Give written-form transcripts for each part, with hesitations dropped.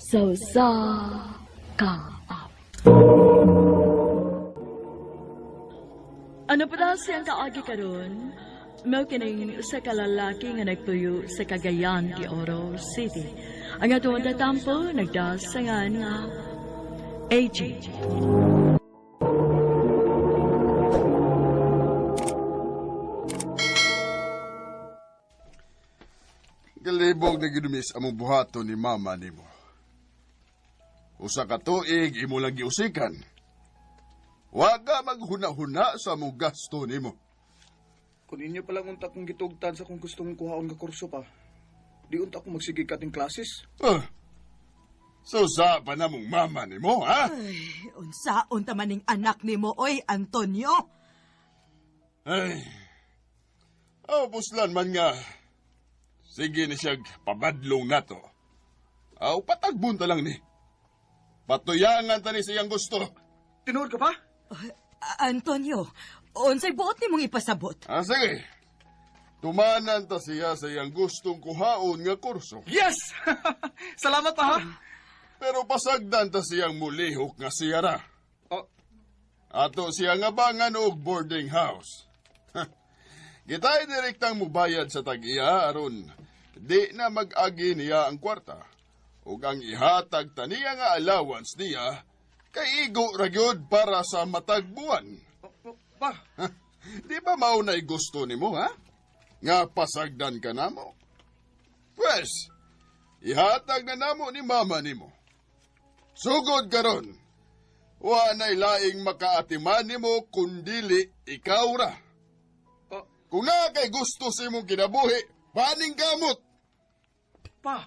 Sa usa ka awit. Ano pa daw siyang kaagi karon? Mao kining usa ka lalaki nga nagtuyo sa Cagayan de Oro City. Ang atong tatampo nagdasangan nga AJ. Galibog na ginumis among buhaton ni mama nimo. Usa ka tuig imo lang giusikan. Wa ka maghuna-huna sa among gasto nimo. Kung inyo pa lang unta kong gitugtan sa kung gustong kuhaon nga kurso pa, di unta ko magsige kating classes. Ah. So sa pa na mong mama nimo, ha? Ay, unsaon ta maning anak nimo oy, Antonio? Ay. Oh, buslan man nga. Sige ni siya pabadlong nato. Aw, patagbon ta lang ni. Patuyangan ta ni siyang gusto. Tinuod ka pa? Antonio, unsay buot nimong ipasabot? Ah, sige. Tumanan ta siya sa iyang gustong kuhaon nga kurso. Yes! Salamat pa ha! Pero pasagdan ta siyang mulihok nga siya ra. Oh, Ato siya nga bangan og boarding house. Gitay direktang mubayad sa tag-iya aron di na mag-agi niya ang kwarta. Ug ang ihatag ta niya nga allowance niya kay igo ra gyud para sa matag buwan. oh, pa, Di ba mao na'y gusto nimo, ha? Nga pasagdan ka namo. Pwes, ihatag na namo ni mama nimo. Sugod karon. Wa na'y laing makaatiman nimo kundili ikaw ra. oh, Kung naa kay gusto sa imong kinabuhi, paning gamot. pa.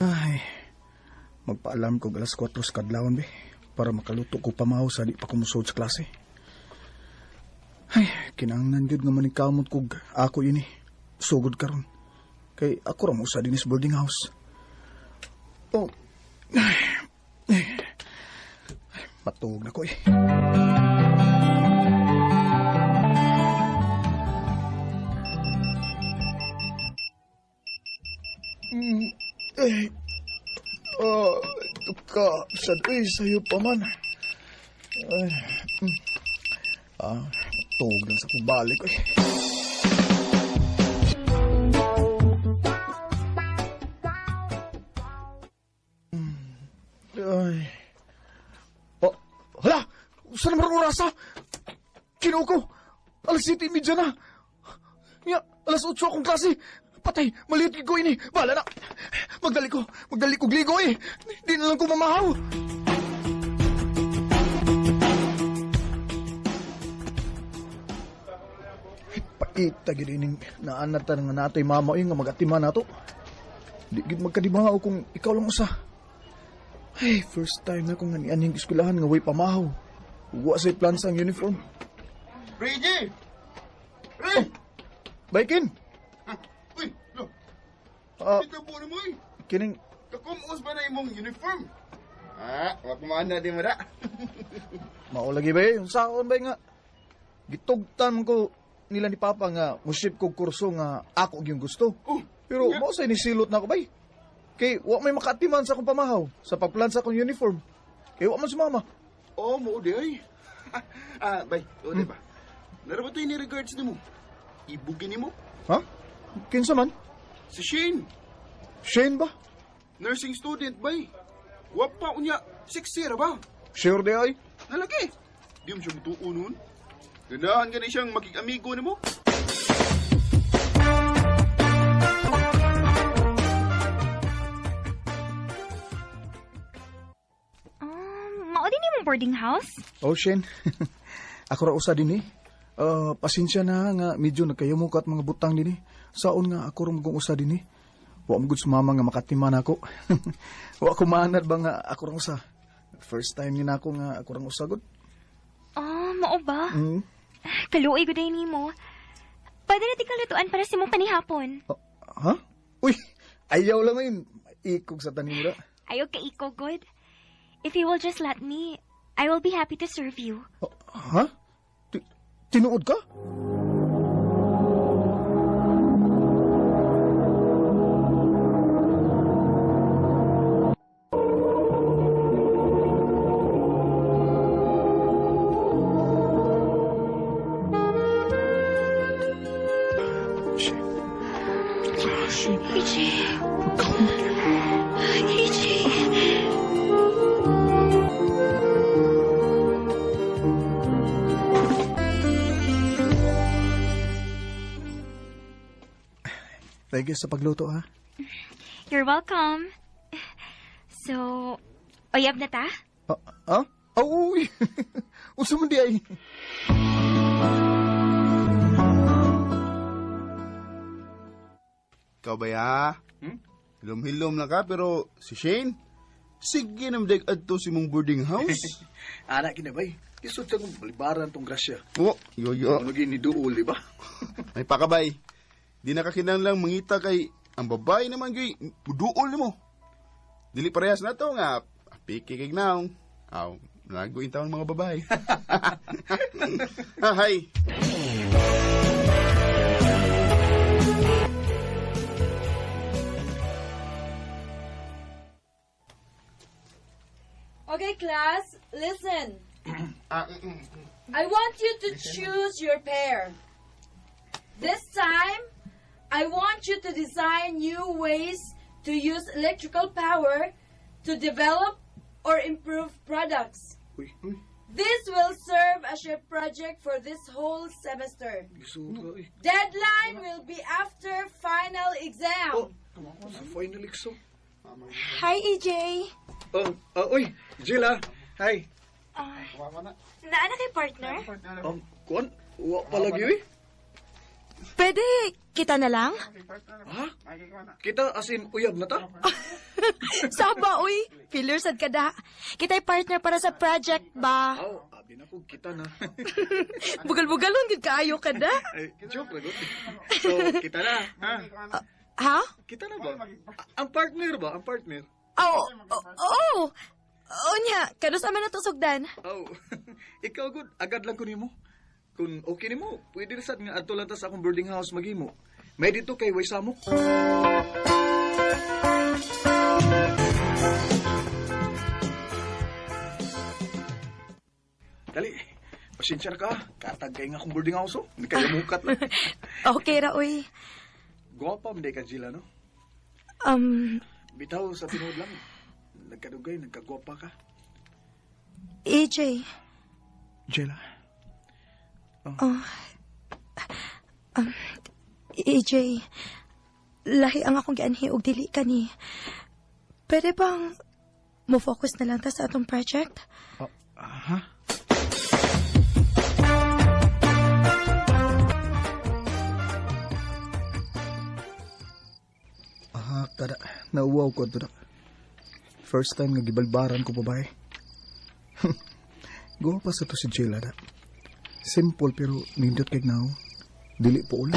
Ay, magpaalam ko alas 4 sa kadlawon be para makaluto ko pamahaw sa di pa kumusod sa klase. Ay, kinahanglan gyud nga maningkamot kog ako ini. Sugod karon. Kay ako ra mo sa dinis boarding house. Oh. Ay, ay, ay, matuog na ko eh. Ay, oh, ito ka. Sad, uy, sa'yo pa man. Ay, Ah, tuog lang sa kubalik, uy. Ay. Oh, hala! Saan naman ang orasa? Kinuko! Ko! 7:30 na! Nga, 8:00 akong klase! Patay! Maliit ko ini! Bahala na! Magdali ko! Magdali ko gligo eh! Di na lang ko mamahaw! Ay, paita gid ining naanatan nga natoy mama oy nga magatiman nato. Di gid magkadibangaw kung ikaw lang usa. Ay, first time na kong anianhing eskwelahan nga way pamahaw. Wa say plan sa ang uniform. Reggie! Pre! Baikin! Uy, lo. Ah, Ito po mo eh. kining Kakumos ba na imong uniform? Ah, wa kumana di mo da. Mao lagi ba eh, saon ba nga gitugtan ko nila ni Papa nga musip kog kurso nga ako gyud gusto. Oh, Pero nga. mao say nisilot na ako bay. Kay wa may makaatiman sa akong pamahaw sa pagplan sa akong uniform. Kay wa man si mama. Oh, mo di ay. Ah, bay, o di ba? Nara ba ni regards nimo? Ibugin nimo? Ha? Kinsa man? Si Shane, Shane ba? nursing student bay. Wa pa unya, 6 year ba? Sure di ay. Nalagi. Di mo siya mutuo nun. Ganahan ka na siyang makig-amigo nimo. Mao din imong boarding house? Oh, Shane. Ako ra usa din eh. Pasensya na nga medyo nagkayumukat mga butang din eh. Saon nga ako ra magong usa din eh. Wa mo gud sumama nga makatiman ako. Wa ko maanad ba nga ako ra usa. First time ni nako nga ako ra usa gud. Oh, mao ba? Mm. Kaluoy gud ay nimo. Pwede na ikalutuan para sa imong panihapon. Oh, ha? Uy, ayaw lang ngayon. Ikog sa tanira. Ayaw ka iko good. If you will just let me, I will be happy to serve you. Oh, ha? Tinuod ka? Thank you sa pagluto, ha? You're welcome. So, uyab na ta? Ah? Oh, uy! Unsa man di ay? Ikaw ba ya? Hilom-hilom na ka, pero si Shane, sige na madag adto si mong boarding house. Ana kinabay. Isod sa kong balibaran tong grasya. Oh, yo yo. Ano gini duol, di ba? Ay pakabay. Di na ka kinahanglang mangita kay ang babae naman gay duol nimo. Dili parehas na to nga piki kay naong. Aw, nago intawon mga babae. Ah, hi. Okay, class, listen. I want you to choose your pair. This time, I want you to design new ways to use electrical power to develop or improve products. Uy, This will serve as your project for this whole semester. isod ka, eh. Deadline will be after final exam. Oh, sa final exam. Hi, EJ. Oh, oh, uy, Jill, ah. Hi. Naana kay partner? Kuan, wa pa lagi, eh. Pwede kita na lang? Ha? Kita as in uyab na ta? Saba, uy. Filler sad ka da. Kita'y partner para sa project ba? Aw, abi na ko kita na. Bugal-bugalon, gid kaayo ka da. Ay, joke na gud. So, kita na, ha? Ha? Kita na ba? Ang partner ba? Ang partner? Oh, oh, oh. Oh, nya, kanus aman na to sugdan? Oh, ikaw gud, agad lang ko nimo. Kung okay nimo, pwede ra sad nga adto lang ta sa akong boarding house maghimo. May dito kay way samok. Dali, pasensya na ka. Katag kay nga akong boarding house, oh. Hindi kayo mukat lang. Okay ra, uy. Guwapa man ka, Jila, no? Bitaw sa tinuod lang. Nagkadugay, nagkagwapa ka. EJ. Jela. Oh. EJ, lahi ang akong gianhi og dili kani. Pwede bang mo-focus na lang ta sa atong project? Oh, aha. Ah, kada. Nauwaw ko ito. First time nga gibalbaran ko babae. Gawa pa sa to si Jela da. Simple pero nindot kay now. Dili po ulit.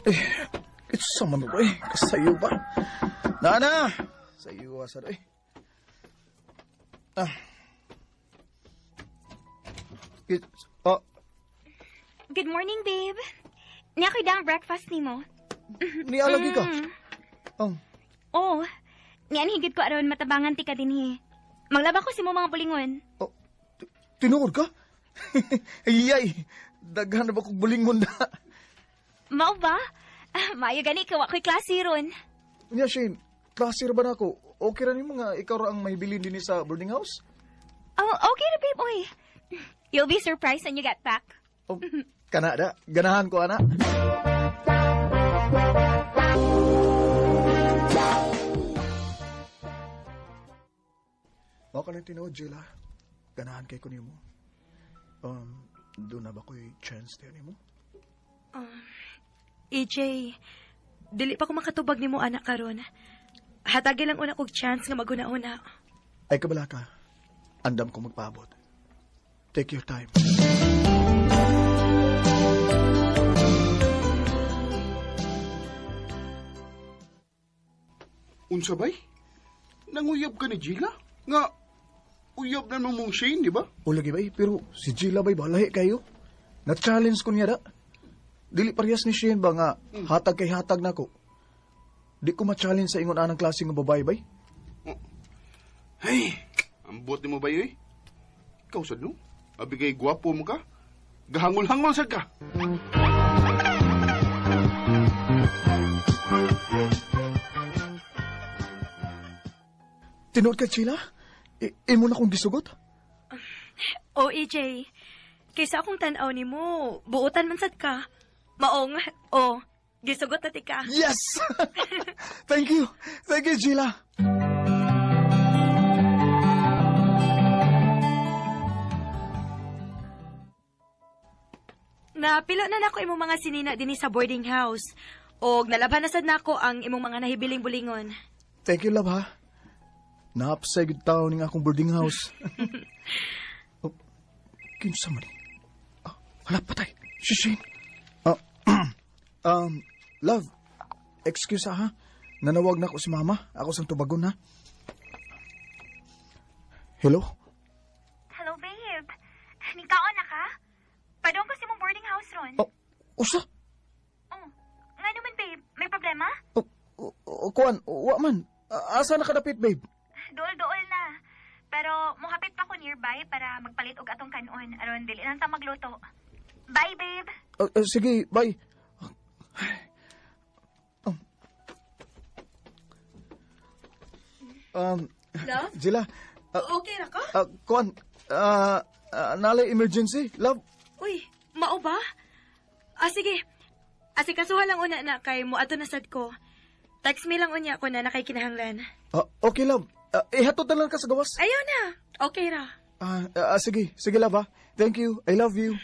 Eh, it's sama na eh. Kasayo ba? Nana! Sayo asa eh. Ah. It's, oh, Good morning, babe. Niya ko'y dang breakfast nimo. nialagi ka. Oh, Oh, niyan higit ko aron matabangan ti ka dinhi. Maglaba ko si mo mga bulingon. Oh, tinuod ka? Ayay, daghan na ba kong bulingon na? Mao ba? Maayo gani ka wa ko'y klase ron. Nya, Shane, klase ra ba na ako? Okay ra nimo nga ikaw ra ang mahibilin dinhi sa boarding house? Oh, okay ra, babe, oy. You'll be surprised when you get back. Oh, kana da, ganahan ko ana. Mao ka lang tinuod, Jill, ha? Ganahan kay ko nimo. Doon na ba ko'y chance diyan nimo? AJ, dili pa ko makatubag nimo anak karon. Hatagi lang una kog chance nga maguna-una. Ay, kabala ka. Andam ko magpaabot. Take your time. Unsa bay? Nanguyab ka ni Gila? Nga, uyab na mong Shane, di ba? O lagi bay, pero si Gila bay balahi kayo. Na-challenge ko niya da. Dili parehas ni Shane ba nga hatag kay hatag nako. Di ko ma-challenge sa ingon anang klase nga babae bay. Hey, ambot ni mo ba eh? Ikaw sad no? Abi kay gwapo mo ka? Gahangol-hangol sad ka. Tinuod ka, Gila? Imo na kong gisugot? O, EJ, kaysa akong tan-aw nimo, buotan man sad ka. Maong, o, gisugot na ti ka. Yes! Thank you. Thank you, Gila. Napilo na nako imong mga sinina dinhi sa boarding house. Og nalaban na sad nako ang imong mga nahibiling bulingon. Thank you, love, ha? Naapsay gud tao ning akong boarding house. Oh, kinsa man ni? Ah, hala, patay. Si Shane. Ah, love, excuse ha? Nanawag na ako si mama. Ako sang tubagon, ha? Hello? Hello, babe. Nikaon na ka? Padong ko sa imong boarding house ron. Oh, usa? Oh, nga naman, babe. May problema? Oh, oh, oh, kuan, wa man. Ah, asa na kadapit, babe? Dool-dool na. Pero muhapit pa ko nearby para magpalit og atong kanon aron dili nang ta magluto. Bye, babe. Ah, ah, sige, bye. Love? Jila, Okay ra ka? Kuan, nalay emergency, love. Uy, mao ba? Ah, sige. Asikasuha lang una na kay mo ato na sad ko. Text me lang unya ko na nakay kinahanglan. Ah, okay, love. Ihatod na lang ka sa gawas. Ayaw na. Okay ra. Sige, sige, love, ha. Thank you. I love you.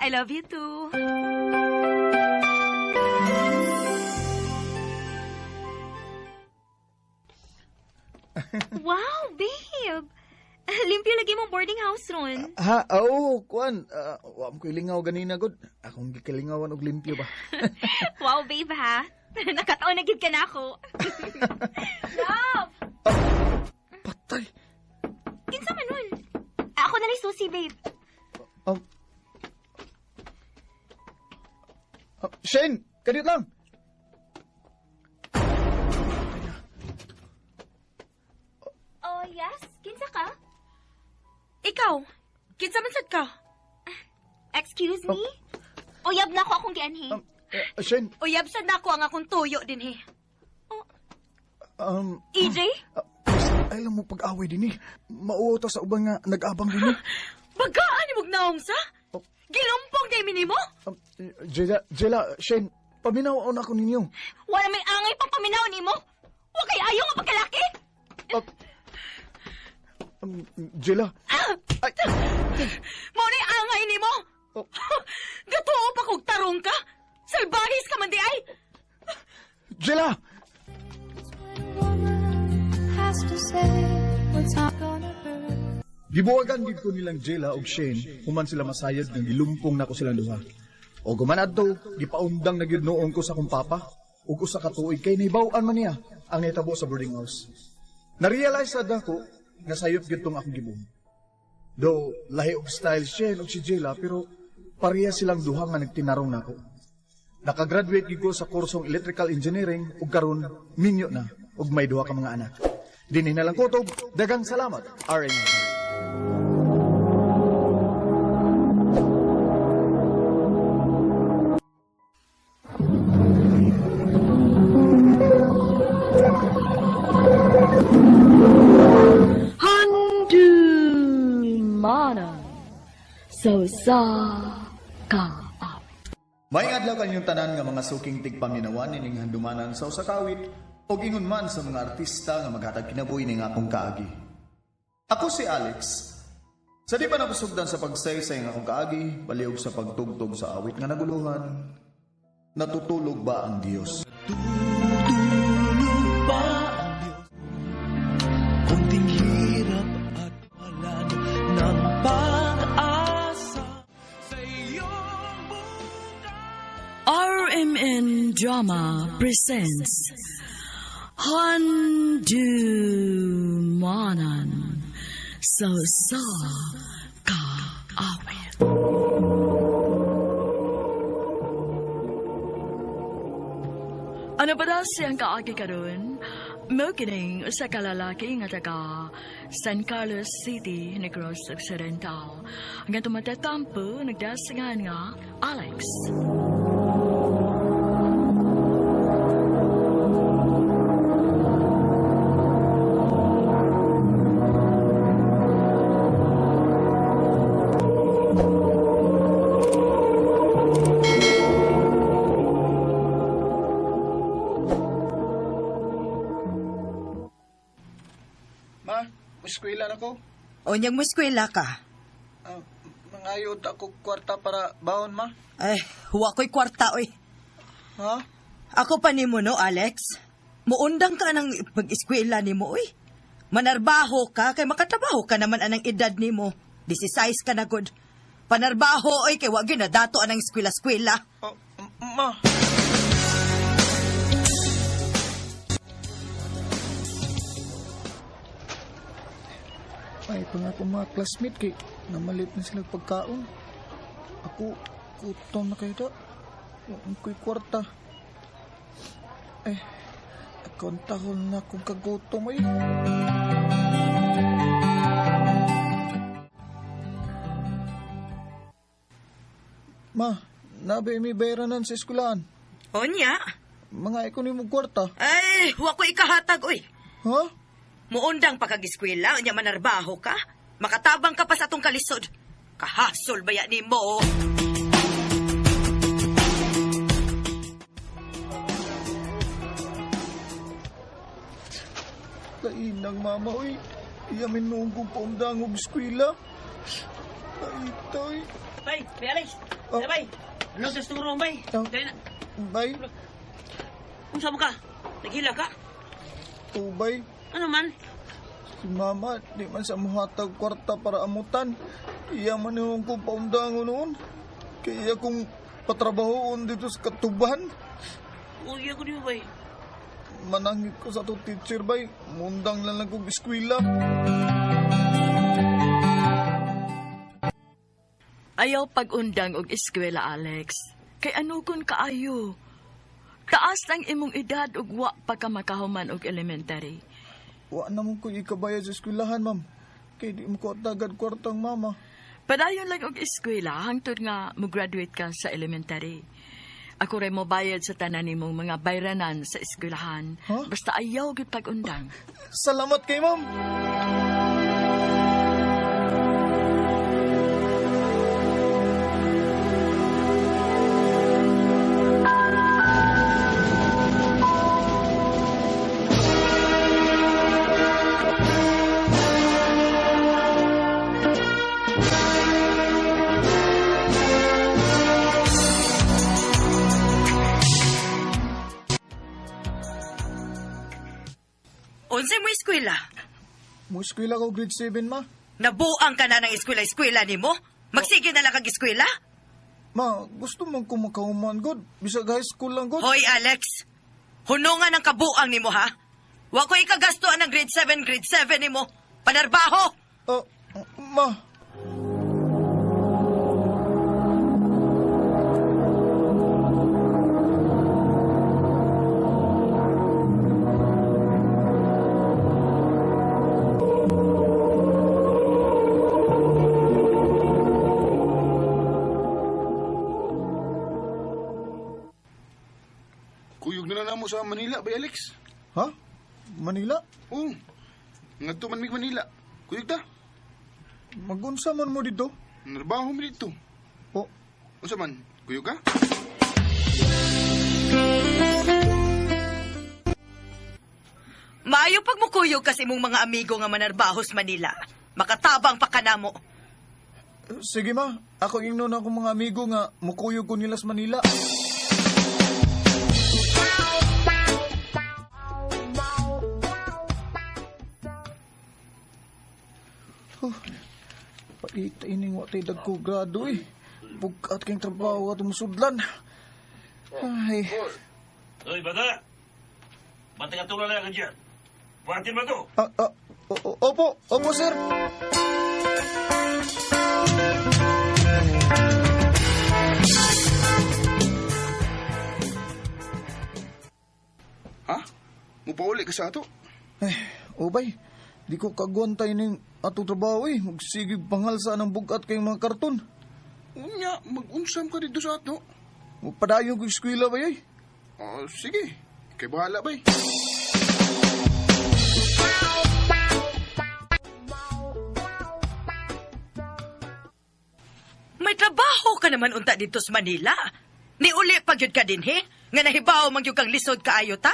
I love you too. Wow, babe. Limpyo lagi mong boarding house ron. Ha, oo, kuan. Wa mo ko'y lingaw ganina, good. Akong gikalingawan og limpyo ba. Wow, babe, ha? Nakataon na gid ka na ako. Love! Patay. Kinsa man nun? Ako na lang susi, babe. Shane, kadiyot lang. Oh, yes? Kinsa ka? Ikaw, kinsa man sad ka? Excuse me? Uyab na ako akong gianhi. Shane, Uyab sad nako ang akong tuyo dinhi. EJ? Ay lang mo pag-away din eh. Mauaw ta sa uban nga nag-abang din eh. Bagaan ni mong naong sa? Gilumpong day minimo? Jela, Jela, Shane, paminaw na ako ninyo. Wala may angay pang paminaw nimo. Wa kay ayo nga pagkalaki. Jela. Ay, Mao ni angay nimo? Oh. Gatuo pa kog tarong ka? Salbahis ka man di ay. Jela! Gibuwagan gid ko nilang Jela og Shane human sila masayod nga gilumpong nako silang duha. Og human adto, gipaundang na gyud noon ko sa akong papa ug usa ka tuig kay nahibaw-an man niya ang nahitabo sa boarding house. Na-realize sad nako nga sayop gyud tong akong gibuhat. Do lahi og style Shane og si Jela pero pareha silang duha nga nagtinarong nako. Nakagraduate gyud ko sa kursong electrical engineering ug karon minyo na ug may duha ka mga anak. Dinhi na lang kutob, daghang salamat. RMN. Handumanan sa usa ka awit. May adlaw kanyong tanan nga mga suking tigpaminawan ining handumanan sa usa ka awit ug ingon man sa mga artista nga maghatag kinabuhi ning akong kaagi. Ako si Alex. Sa di pa napasugdan sa pagsaysay ng akong kaagi, baliog sa pagtugtog sa awit nga naguluhan, natutulog ba ang Dios? Tutulog ba ang Diyos? Konting hirap at walan ng pag-asa sa iyong bukas. RMN Drama presents Handumanan sa usa ka awit. Ano pa daw siyang kaagi karon? Mao kining usa ka lalaki nga taga San Carlos City, Negros Occidental. Ang tumatatampo nagdasingan nga Alex. man ako. Unyang mo eskwela ka. Mangayo ta ko kwarta para baon, ma. Ay, huwa ko'y kwarta, oy. Ha? Ako pa nimo no, Alex. Muundang ka ng pag-eskwela nimo, oy. Manarbaho ka, kay makatrabaho ka naman anang edad nimo. 16 ka na good. Panarbaho, oy, kay wa gyud na dato anang eskwela-eskwela. Oh, ma. Ay, pa nga akong mga classmate kay namalit na sila pagkaon. Ako, gutom na kayo ta. Ang ko'y kwarta. Eh, akonta ko na akong kagutom ay. Ma, nabi mi bayranan sa eskwelahan. Onya? Mga ikaw ni mo kwarta. Ay, wa ko ikahatag, oy. Ha? Muundang pagkag-eskwela, unya manarbaho ka. Makatabang ka pa sa atong kalisod. Kahasol baya nimo. Lainang mama, oy. Iyamin noong kong paundang og eskwela. Laitoy. Bay, bay Alex. Oh. Bay. Ano sa sturo bay? Oh. Dali na. Bay, Unsa mo ka? Naghila ka? tubay. Ano man? Si mama, di man sa muhatag kwarta para amutan. Iya man noong kong paundang noon. Kaya kung patrabahoon dito sa katuban, Uy, ako di mo bay. manangit ko sa atong teacher, bay. Mundang lang lang kong eskwela. Ayaw pag-undang og eskwela, Alex. Kay ano kun kaayo? Taas ang imong edad ug wa pa ka makahuman og elementary. Wa naman ko ikabayad sa eskwelahan, ma'am. Kay di mo ko atagad kwartang mama. Padayon lang og eskwela hangtod nga mo-graduate ka sa elementary. Ako ray mo bayad sa tanan nimong mga bayranan sa eskwelahan. Huh? Basta ayaw gyud pag-undang. Salamat kay ma'am. Unsay mo eskwela? Mo eskwela ko grade 7, ma. Nabuang ka na ng eskwela-eskwela nimo? Magsige na lang kag eskwela? Ma, gusto man ko makahuman, god. Bisag high school lang, god. Hoy, Alex. Hunungan ang kabuang nimo, ha? Wa ko ikagastuan ng grade 7, grade 7 nimo. Panarbaho! Ah, ma. Kuyog na lang mo sa Manila, bay Alex. Ha? Manila? Oo. Ngadto man mig Manila. Kuyog ta. Magunsa man mo dito? Narbaho mi dito. O, Unsa man? Kuyog ka? Maayo pag mukuyog kasi mong mga amigo nga manarbahos Manila. Makatabang pa kanamo. sige ma. Ako ingnon akong mga amigo nga mukuyog ko nila sa Manila. Huh. Paita ining wa tay dagko grado eh. Bugkat kayong trabaho at musudlan. Ay, Oy, bata! Bata ka tulala ka dyan. Buhatin mo to. Opo, opo sir. Ha? Mupauli ka sa ato? Ay, obay, di ko kagwantay ning atong trabaho eh. Magsigig pangal sa anang bugat kayong mga karton. Unya, mag-unsam ka dito sa ato. Padayon ko eskwela ba eh? Oh, sige. Kay bahala bay. May trabaho ka naman unta dito sa Manila. Niuli pag yun ka din, he? Nga nahibaw man gyud kang lisod kaayo ta?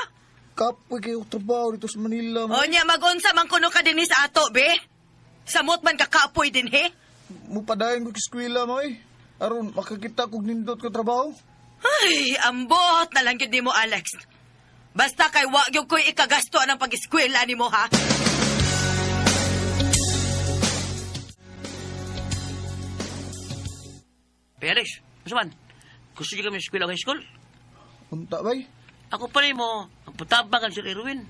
Kapoy kayo trabaho dito sa Manila. O niya, mag-unsa man kuno ka dinhi sa ato, be. Samot man kakapoy din, he? Mupadayon ko eskwela mo eh. Aron makakita kog nindot ko trabaho. Ay, ambot na lang gyud nimo, Alex. Basta kay wa gyud ko'y ikagasto ang pag-eskwela nimo, ha? Bay Alex, unsa man? Gusto niyo kami eskwela high school? Unta bay? Ako pa rin mo, ang patabangan si Erwin.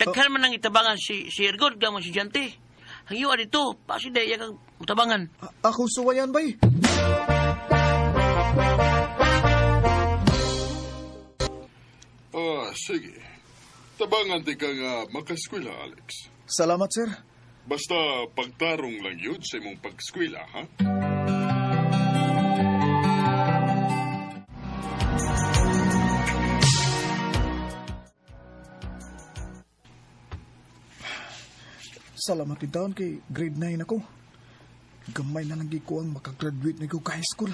Daghan man ang itabangan si Ergon, gamon si Jante. Ang iyo dito, pasi na iya kang mutabangan. Ako suwayan bay. Ah, sige. Tabangan di ka nga makaskwela, Alex. Salamat, sir. Basta pagtarong lang yun sa imong pagskwela, ha? Salamat din taon kay grade 9 ako. Gamay na lang gid ko ang makagraduate na ko high school.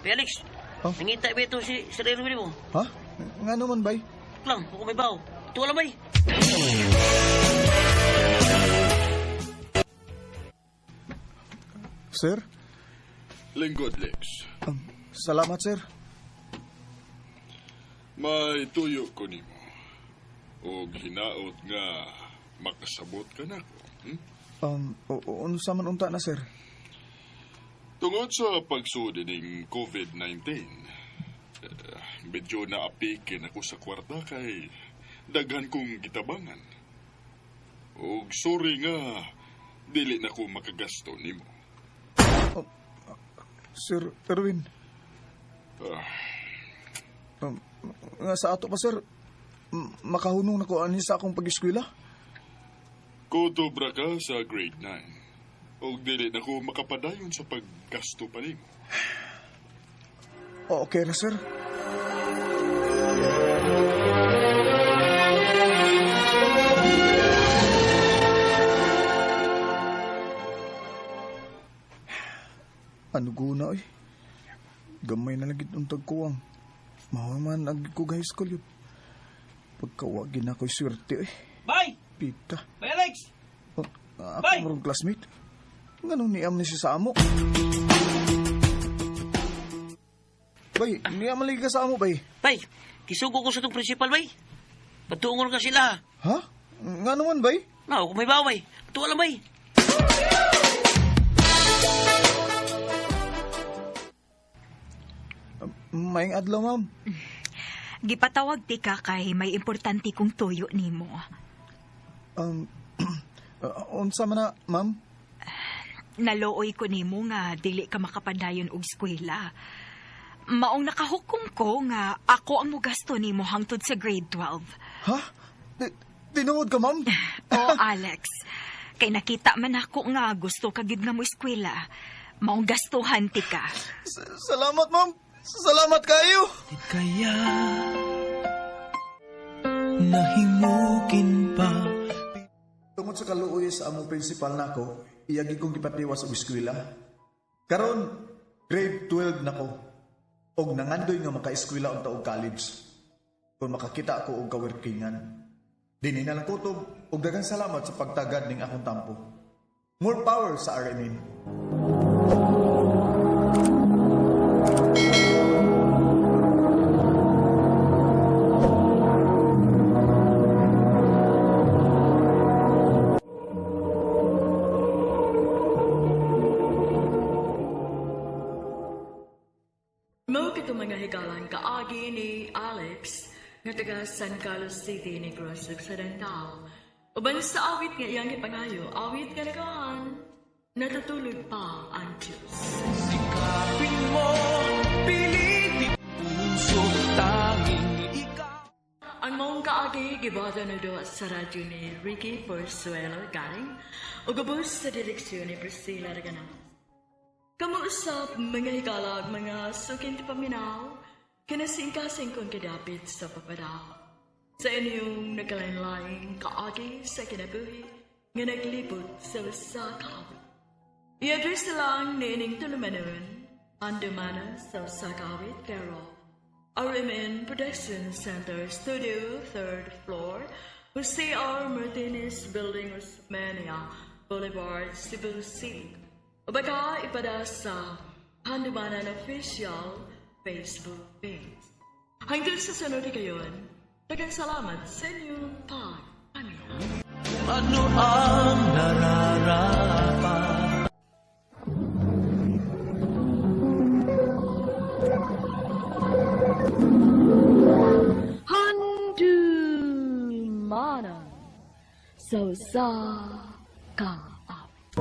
Bay Alex, Oh? nangita ba ito si Sir Erwin mo? Ha? Nga naman bay? Lang, ako may baw. Ito lang, bay. Sir? Lingkod, Lex. Salamat, sir. May tuyo ko nimo. Og hinaot nga makasabot ka nako. Hmm? Unsa man unta na, sir? Tungod sa pagsudi ning COVID-19, medyo naapikin ako sa kwarta kay daghan kong gitabangan. Og sorry nga, dili na ko makagasto nimo. Sir Erwin. Nga sa ato pa, sir, makahunong na ko ani sa akong pag-eskwela. Kutubra ka sa grade 9. Og dili na ko makapadayon sa paggasto pa nimo. Okay ra, sir. Ano guna, oy? Gamay na lang gid untag ko ang mahuman ang ko high school yun. Pagkawagin na ko'y swerte, oy. Bye! Pita. Bay Alex! Oh, ako Bye! marong classmate. Ganun niam ni siya sa amo. Bay, niam lagi ka sa amo, bay. Bay, kisugo ko sa itong principal, bay. Patuungon ka sila. Ha? Nga naman, bay? Na, ako may baw, bay. Tuwa lang, bay. Maayong adlaw, ma'am. Gipatawag ti ka kay may importante kong tuyo nimo. Unsa man na, ma'am? Nalooy ko nimo nga dili ka makapadayon og eskwela. Maong nakahukom ko nga ako ang mugasto nimo hangtod sa grade 12. Ha? Tinuod ka, ma'am? O, Alex. Kay nakita man ako nga gusto ka gid nga mo eskwela. Maong gastuhan ti ka. Salamat, ma'am. Salamat kayo. Di kaya nahimukin pa. Tungod sa kaluoy sa among principal nako, iyagi kong gipatiwas og eskwela. Karon grade 12 nako. Og nangandoy nga maka-eskwela unta og college. Kung makakita ako og kaworkingan. Dinhi na lang kutob og daghang salamat sa pagtagad ning akong tampo. More power sa RMN. Mao kato mga higalan kaagi ni Alex nga taga San Carlos City, Negros Occidental. Uban sa awit nga iyang gipangayo, awit nga nagawan, natutulog pa ang Diyos. Sikapin mo, pilitin puso, tanging ikaw. Ang maong kaagi gibata na do sa radyo ni Ricky Forzuelo galing ug ubos sa direksyon ni Priscilla Reganao. Kamuusap mga higala ug mga suking paminaw, kinasingkasing kong kadapit sa papadao. Sa inyong nagkalain-laing kaagi sa kinabuhi nga naglibot sa usa ka awit. I-address lang niining tulumanon, andumana sa usa ka awit, pero RMN Production Center Studio, 3rd floor, Jose R. Martinez Building, Osmeña Boulevard, Cebu City. O baka ipada sa Handumanan Official Facebook page. Hanggang sa sunod kayon, daghang salamat sa inyong pag-amina. Ano ang nararapat? Handumanan sa usa ka awit.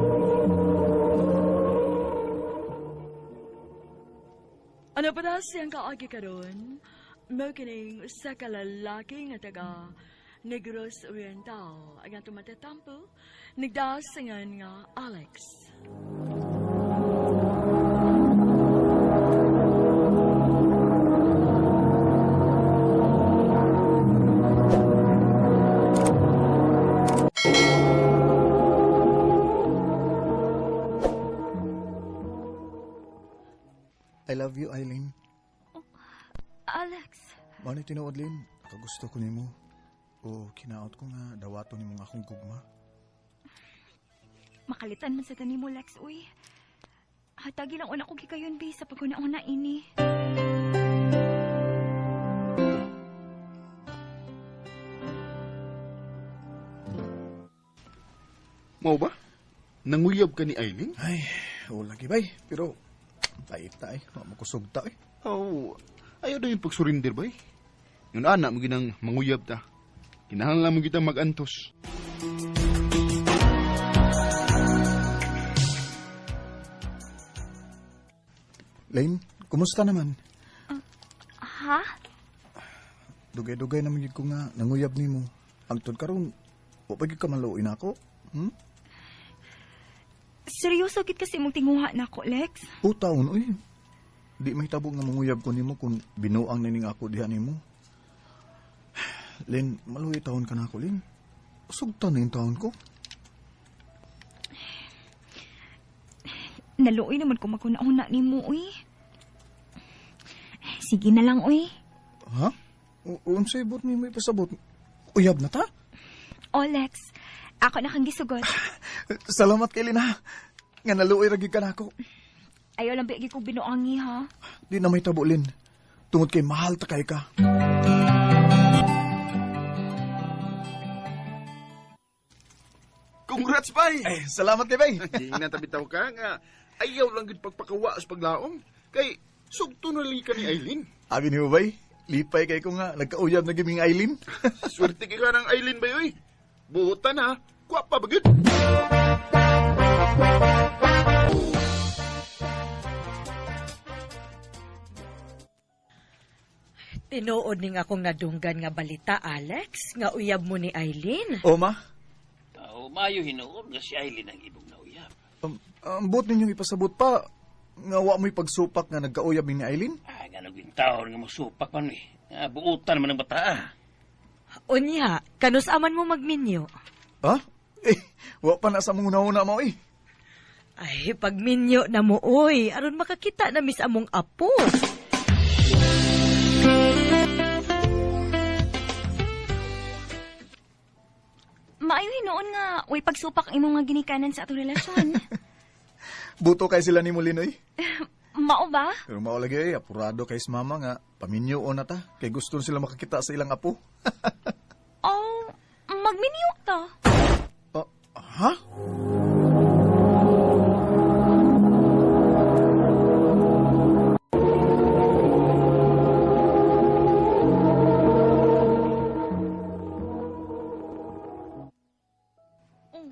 Ano pa na siyang kaagi karon? Mao kining usa ka lalaki nga taga Negros Oriental ang atong matatampo nagdasingan nga Alex. I love you, Eileen. Alex, Mao ni tinuod, Lin. Nakagusto ko nimo. O kinaot ko nga dawaton nimo nga akong gugma. Makalitan man sa tani mo, Lex, uy. Hatagi lang una ko gikayon, be, sa paguna-una ini. Mao ba? Nanguyab ka ni Eileen? Ay, wala lagi bay. Pero, pait ta eh. Wa makusog ta eh. Oh, ayaw daw yung pagsurrender bay. Yun ana mo ginang manguyab ta. Kinahanglan mo kitang magantos. Lane, kumusta naman? Ha? Dugay-dugay naman gyud ko nga nanguyab nimo. Hangtod karon, wa pa gyud ka maluoy nako. Seryoso gid kasi mong tinguha na ako, Lex. O taon oy. Di mahitabo nga manguyab ko nimo kung binuang na ning ako diha nimo. Lin, maluoy taon ka na ako, Lin. Sugtan na yung taon ko. Naluoy naman ko maguna-una nimo, uy. Sige na lang, uy. Ha? Unsay bot nimo ipasabot? Uyab na ta? O, Lex, ako na kang gisugot. Salamat kay Lin ha. Nga naluoy ra gyud ka nako. Ayaw lang bigi kong binuangi, ha? Di na mahitabo, Lin. Tungod kay mahal ta kay ka. Congrats, bay! Ay, salamat kay bay. Di na tabitaw ka nga. Ayaw lang gud pagpakawa sa paglaom. Kay sugto na lang ka ni Eileen. Abi nimo bay, lipay kay ko nga nagkauyab na gyud ming Eileen. Swerte kay ka ng Eileen bay oy. Buotan ha. Kuha pa ba gyud? Tinuod ning akong nadunggan nga balita, Alex, nga uyab mo ni Eileen. O ma, Oh, maayo hinuon nga si Eileen ang imong nauyab. Ang buot ninyong ipasabot pa nga wa mo'y pagsupak nga nagkauyab ni Eileen? Ah, nga naging taon nga mosupak man eh. Nga buutan man ang bata ah. Unya, kanus aman mo magminyo? Ha? Eh, wa pa na sa mong una-una mo eh. Ay, pagminyo na mo, oy, aron makakita na mis among apo. Maayo hinuon nga, uy, pagsupak ang imong mga ginikanan sa atong relasyon. Buto kay sila ni Molinoy. Mao ba? Pero mao lagi eh, apurado kay si mama nga paminyo na ta kay gusto sila makakita sa ilang apo. Oh, magminyo ta. Oh, ha? Oh,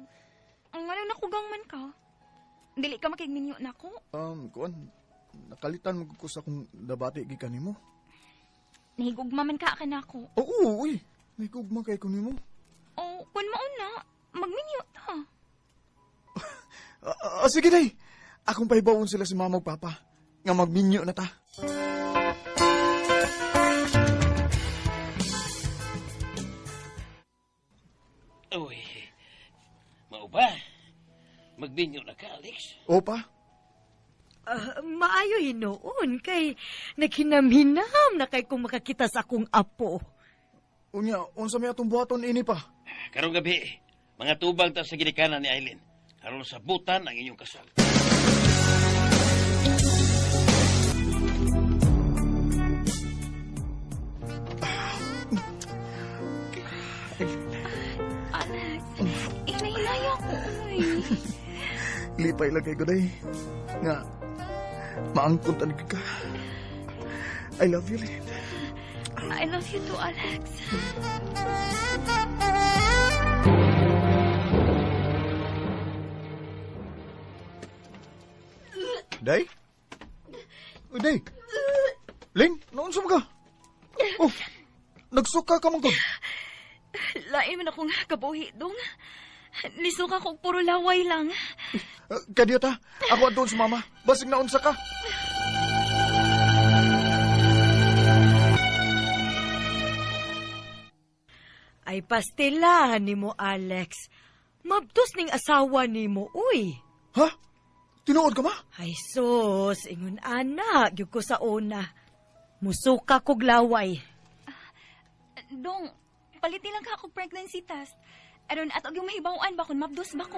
ang ano nakugang man ka? Dili ka makigminyo na ako. Kuan, nakalitan mo ko sa akong dabati gikan nimo. Nahigugma man ka ka na ako. Oo, uy. Nahigugma kay ko nimo. Oh, kun mao na, magminyo ta. Sige day. Akong pahibawon sila si mama ug papa nga magminyo na ta. Uy, mao ba? Magbinyo na ka, Alex. O pa. Maayo hinuon kay naghinam-hinam na kay kung makakita sa akong apo. Unya, unsa may atong buhaton ini pa? Karong gabi, mga tubang ta sa ginikanan ni Aileen. Aron sabutan ang inyong kasal. Alex, inahinay ako. Uy. Lipay lang kay Goday. Nga, maangkon tanig ka. I love you, Lynn. I love you too, Alex. Day? Uy, Day. Ling, naunsa mo ka? Oh, nagsuka ka man ko. Lain man akong kabuhi, dong. Nisuka kog puro laway lang. Kadiyot ha, ako adtoon sa mama. Basig naunsa ka. Ay pastilahan nimo, Alex. Mabdos ning asawa nimo, uy. Ha? Tinuod ka ba? Ay sus, ingon ana, gyud ko sa una. Musuka kog laway. Dong, palitin lang ka akong pregnancy test. Aron at og yung mahibaw-an ba kung mabdos ba ko.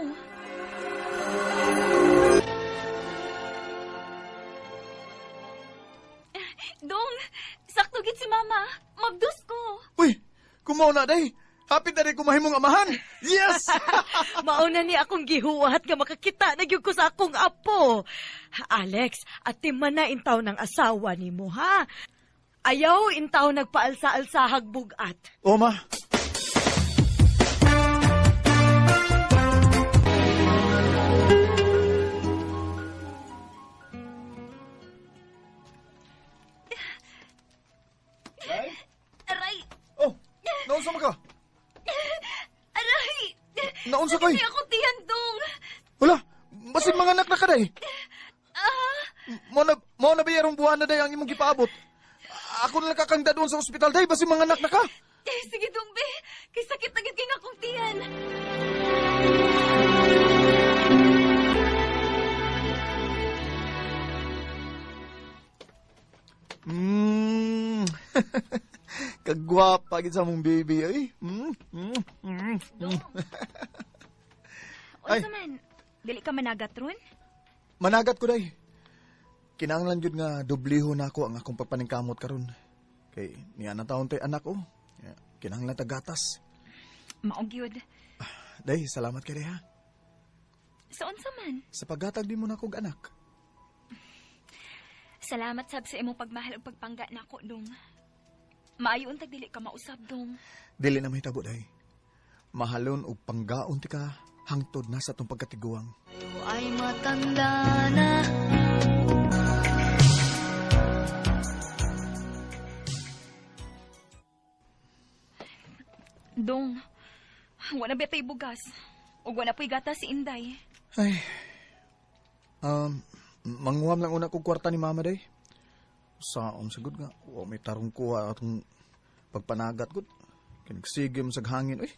Dong, sakto gid si mama. Mabdos ko. Uy, kumaw na, Day. Happy na rin kumahimong amahan. Yes! Mauna ni akong gihuwat nga makakita na gyud ko sa akong apo. Alex, ati man na intaw ng asawa nimo ha. Ayaw intaw nagpaalsa-alsahag bugat. O, ma. Aray! Oh, naunsa man ka? Aray! Naunsa kay? Sakit ako tiyan, dong. Wala, basin mga anak na ka, Day. Ah, Mo na ba yarong buwan na, Day, ang imong gipaabot? Ako na lang kakangda doon sa ospital, Day, basin mga anak na ka. eh, sige, dong, be. Kay sakit na gid kay nga akong tiyan. Kagwapa gid sa mong baby, ay. Dong. Ay. Unsa man? Dili ka managat ron? Managat ko, Day. Kinahanglan gyud nga dobliho na ako ang akong pagpaningkamot karon. Kay niya na taon tay anak ko. Kinahanglan ta gatas. Mao gyud. Day, salamat kay Day ha. Sa unsa man? Sa paggatag di mo na kog anak. Salamat sab sa imong pagmahal ug pagpangga nako, dong. Maayo untag dili ka mausab, dong. Dili na mahitabo, Day. Mahalon og panggaon ti ka hangtod na sa atong pagkatiguang. Ay matanda na. Dong, wala ba tay bugas? Ug wala po'y gatas si Inday. Ay. Manguham lang una kog kwarta ni Mama, Day. Saon sigud nga, wa may tarong kuha atong pagpanagat gud. Kinagsigim sag hangin, uy.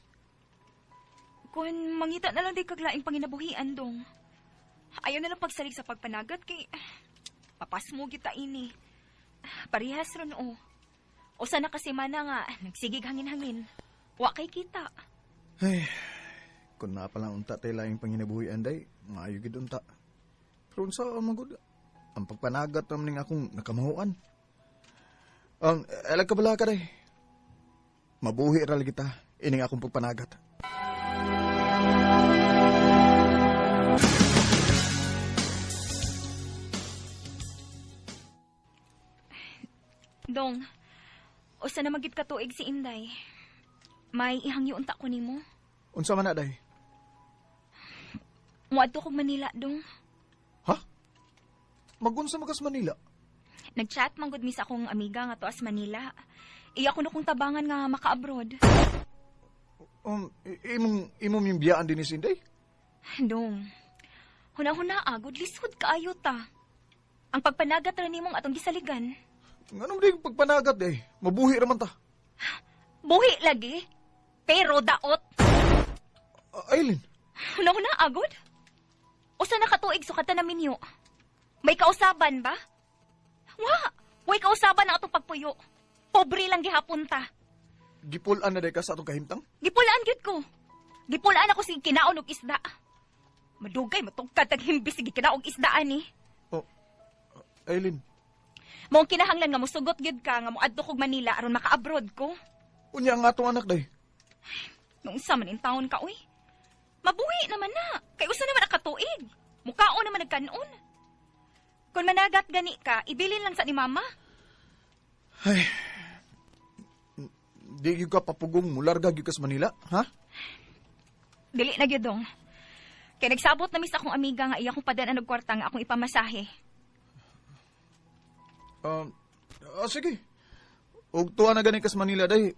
Kung mangita na lang di kaglaing panginabuhian, dong. Ayaw na lang pagsalig sa pagpanagat kay papasmo kita ini. Parehas ron o. Usa na kasi mana nga nagsigig hangin-hangin. Wa kay kita. Ay, kung naa pa lang unta tay laing panginabuhian, Day, maayo gid unta. Pero unsa man gud ang pagpanagat naman ning akong nakamahuan. Ang alag ka bala ka, Day. Mabuhi ra lagi ta ining akong pagpanagat. Dong, usa na magid katuig si Inday. May ihangyo unta ko nimo. Unsa man na, Day? Muadto kog Manila, dong. Ha? Magunsa man kas Manila? Nagchat man gud mi sa akong amiga nga tuas Manila. Iya ko na kong tabangan nga maka-abroad. Imong yung biyaan din ni Inday? Dong, huna-huna agod lisod kaayo ta. Ang pagpanagat ra nimong atong gisaligan. Nganong di pagpanagat, eh? Mabuhi ra man ta. Buhi lagi, pero daot. Aileen. Huna-huna agod. Usa na katuig sukatan na minyo. May kausaban ba? Wa, way kausaban ang atong pagpuyo. Pobre lang gihapon ta. Gipulan na day ka sa atong kahimtang? Gipulaan gyud ko. Gipulaan ako sige kinaon og isda. Madugay matugkad tag himbis sige kinaon og isda ani. Oh, Aileen. Mao ang kinahanglan nga mosugot gyud ka nga moadto kog Manila aron maka-abroad ko. Unya ang atong anak day. Nung unsa man in taon ka uy. Mabuhi naman na. Kay usa naman ang katuig. Mukaon naman nagkanon. Kung managat gani ka, ibilin lang sa ni mama. Ay. Di gyud ka papugong mularga gyud ka sa Manila, ha? Dili na gyud dong. Kay nagsabot na mis akong amiga nga iya kong padan-an og kwarta nga akong ipamasahe. Sige. Og tuwa na gani ka sa Manila day.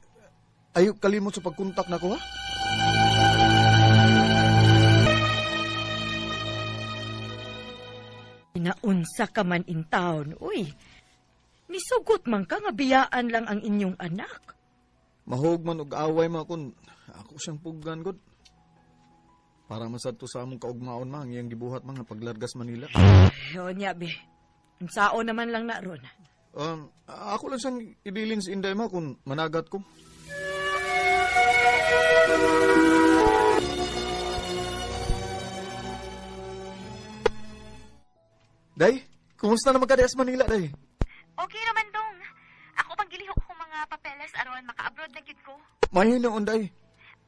Ayo kalimot sa pagkontak nako, ha? Naunsa ka man in town, uy. Nisugot man ka nga biyaan lang ang inyong anak. Mahog man og away ma kun ako siyang puggan gud. Para masad to sa among kaugmaon ma ang iyang gibuhat mga paglargas Manila. Ay, nya be. Unsao naman lang na ron. Ako lang siyang ibilin sa Inday ma kung managat ko. Day, kumusta naman ka sa Manila, Day? Okay naman dong. Ako pang gilihok kong mga papeles aron maka-abroad na gid ko. Maayo noon, Day.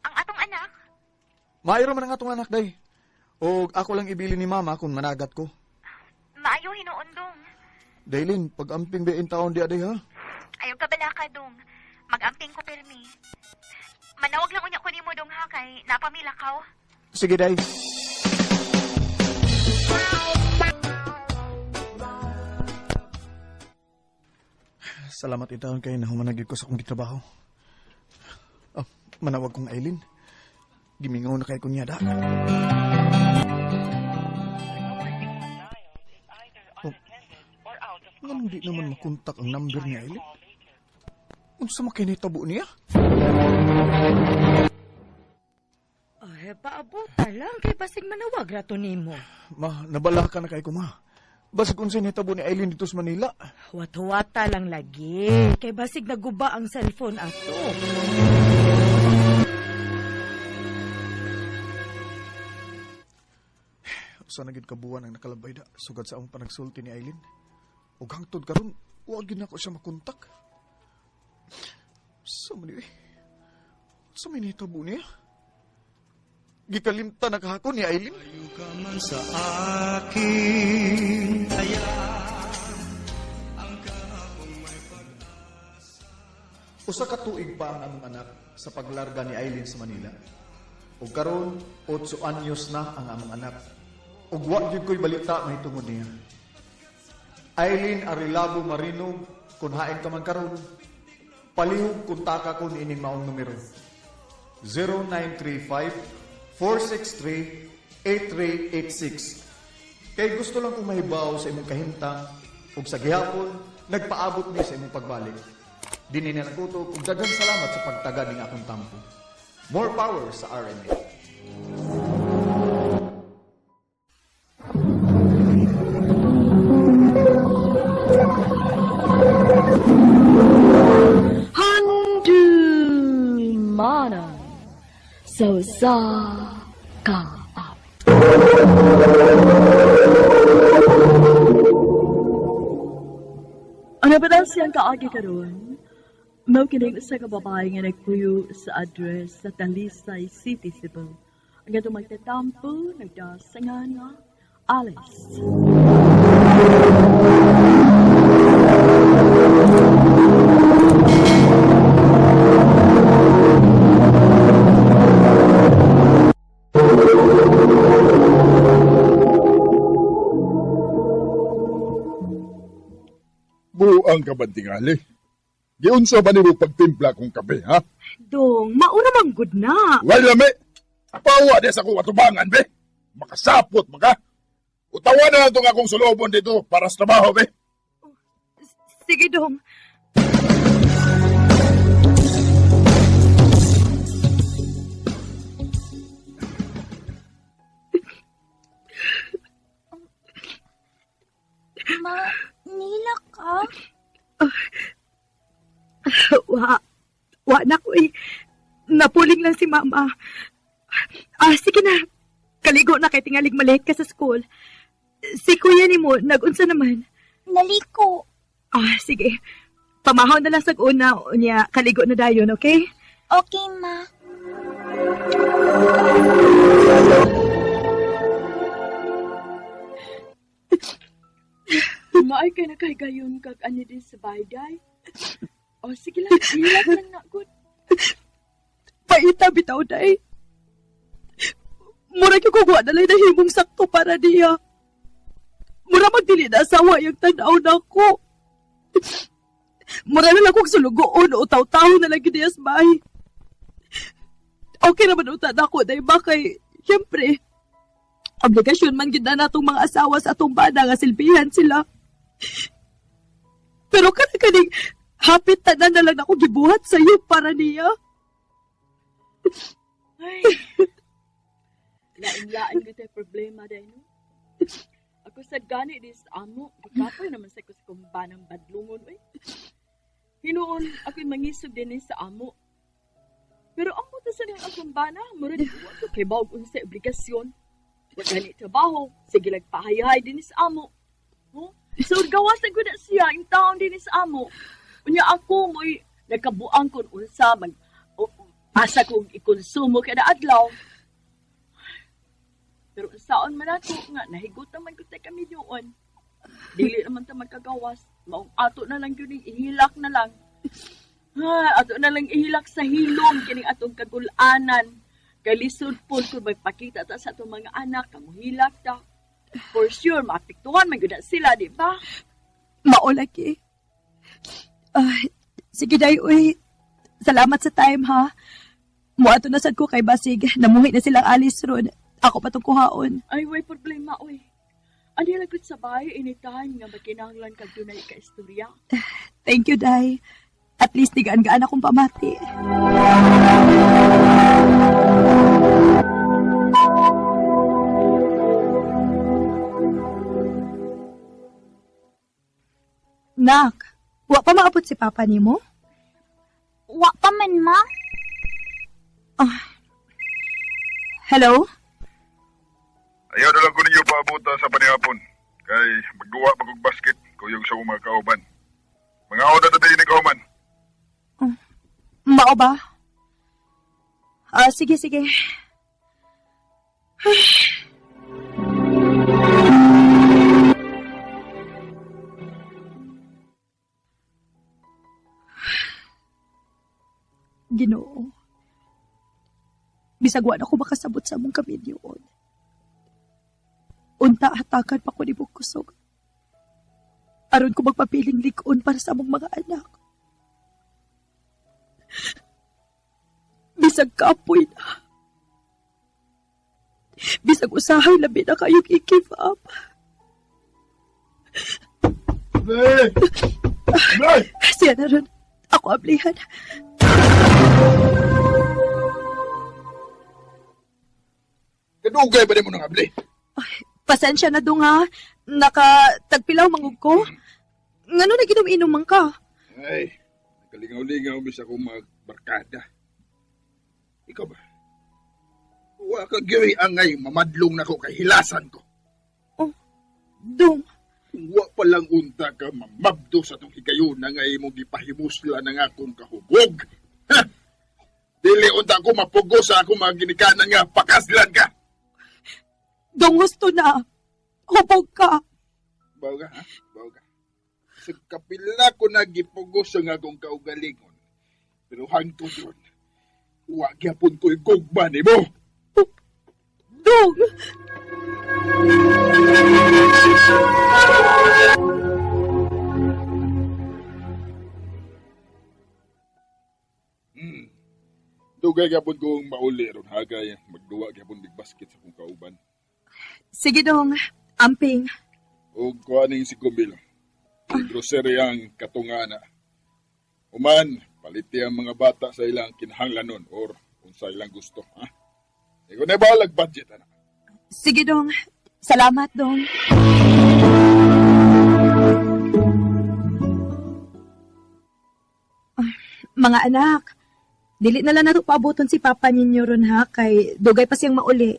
Ang atong anak? Maayo man ang atong anak, Day. O ako lang ibilin ni Mama kung managat ko. Maayo hinuon, dong. Daylin, pag-amping ba in taon di aday, ha? Ayaw ka balaka, dong. Mag-amping ko pirmi. Manawag lang unya ko nimo, dong, ha, kay napamila kaw. Sige, Day. Salamat itaon kay nahumanagid ko sa akong gitrabaho. Oh, manawag kong Aileen. Gimingaw na kay kunyada. Oh, nganong di naman makontak ang number ni Aileen? Unsa man kay nahitabo niya? Ay, paabota lang kay basig manawag rato nimo. Ma, nabala ka na kay ko, ma. Basig unsa nahitabo ni Aileen dito sa Manila. Huwat-huwata lang lagi. Kay basig naguba ang cellphone ato. Usa na gid ka buwan ang nakalabay da sugad sa among panagsulti ni Aileen. Ug hangtod karon, wa gyud nako siya makontak. Sa man ni, sa may nahitabo niya? Gikalimtan na kahakon ni Aileen. Layo ka man sa akin, kaya ang kahapon may pag-asa. Usa ka tuig pa ang among anak sa paglarga ni Aileen sa Manila. Ug karon 8 anyos na ang among anak. Ug wa gyud ko'y balita mahitungod niya. Aileen Arilabo Marino, kun hain ka man karon, palihog kontaka ko niining maong numero. 0935-463-8386. Kay gusto lang kong mahibaw sa imong kahimtang ug sa gihapon nagpaabot mi sa imong pagbalik. Dinhi na nagkutob ug daghang salamat sa pagtaga ning akong tampo. More power sa RMN. Handumanan sa usa ka awit. Ano ba daw siyang kaagi karon? Mao kini usa ka babae nga nagpuyo sa address sa Talisay City, Cebu. Ang atong magtatampo nagdasangan nga Alice. Buang ka ba tingali? Giunsa ba nimo pagtimpla kong kape, ha? Dong, mauna man gud na. Wala lami! Pawa di sa akong atubangan, be! Makasapot, maka! Utawa na lang itong akong sulobon dito para sa trabaho, be! Sige, Dong. Nag-shopping lang si mama. Ah, sige na. Kaligo na kay tingalig malate ka sa school. Si kuya ni mo, nagunsa naman. Naliko. Ah, sige. Pamahaw na lang sa una, unya, kaligo na dayon, okay? Okay, ma. Maay kay nakahigayon kag ani din sa bayday. O sige lang, hilak lang na gud. Paita bitaw day. Mura gyud ko na lang nahimong sakto para niya. Mura magdili na asawa yung tanaw na ko. Mura na lang kong sulugoon o taw-taw na lang gyud niya sa bahay. Okay naman uta na ako day ba kay syempre obligasyon man gyud na natong mga asawa sa atong bana nga silbihan sila. Pero kana kaning hapit tanan na lang ako gibuhat sa iyo para niya. Ay. Lain-lain gyud tay problema day no. Ako sa gani di sa amo, gikapoy naman sa ko sa kumbanang badlungon oy. Hinuon ako'y mangisog din sa amo. Pero ang ta sa niyang akong bana, murag wa ko kay bawog unsa obligasyon. Wa gani trabaho, sige lag pahayahay din sa amo. Huh? So gawas na gud na siya in town din sa amo. Unya ako mo'y nagkabuang kon unsa mag asa kog ikonsumo kada adlaw. Pero saon man ako nga nahigot naman ko kami noon. Dili naman ta magkagawas. Maong ato na lang yun ihilak na lang. Ha, ato na lang ihilak sa hilom kining atong kagulanan. Kay lisod pod kung magpakita ta sa atong mga anak, kamuhilak ta. For sure, maapektuhan man gyud na sila, di ba? Mao lagi. Ay, sige day, uy. Salamat sa time, ha? Muato na sad ko kay Basig. Namuhi na silang alis ron. Ako pa tong kuhaon. Ay, way problema, uy. Ani lang gud sa bahay anytime nga makinahanglan kag dunay ka istorya. Thank you, Day. At least nigaan-gaan akong pamati. Nak, wa pa maabot si Papa nimo? Wa pa man, ma. Ah. Hello? Ayaw na lang ko ninyo paabuta sa panihapon. Kay magduwa pag basket kuyog sa mga kauban. Mga na dati ni kauban. Mao ba? Ah, sige, sige. Ginoo. Bisag wa na ko makasabot sa among kamidyoon. Unta hatakan pa ko ni kusog. Aron ko magpapiling lig-on para sa among mga anak. Bisag kapoy na. Bisag usahay labi na kayong i-give up. Blay! Blay! Siya na ron. Ako ablihan. Kadugay ba mo nang abli? Pasensya na dong ha. Nakatagpilaw mangug ko. Ngano na ginom-inom man ka? Ay, nakalingaw-lingaw bis ako magbarkada. Ikaw ba? Wa ka gyud angay mamadlong nako kay hilasan ko. Dong, Wa pa lang unta ka mamabdo sa tong higayon na nga imong gipahimusla ng akong kahubog. Ha! Dili unta ko mapugo sa akong mga ginikanan nga pakaslan ka. dong gusto na. Hubog ka. Bawo ka, ha? Bawo ka. Sa kapila ko nagipugo sa nga akong kaugalingon. Pero hangtod ron, wa gyapon ko'y gugma nimo. Dong! Dugay gyapon kong mauli ron hagay magduwa gyapon big basket sa akong kauban. Sige dong, amping. Og kuha ning si Gumil. Grocery ang katungana. Uman, paliti ang mga bata sa ilang kinahanglanon or kung sa ilang gusto. Ha? Ikaw na bahalag budget, anak. Sige dong. Salamat dong. Ay, mga anak, Dili na lang nato paaboton si Papa ninyo ron ha, kay dugay pa siyang mauli.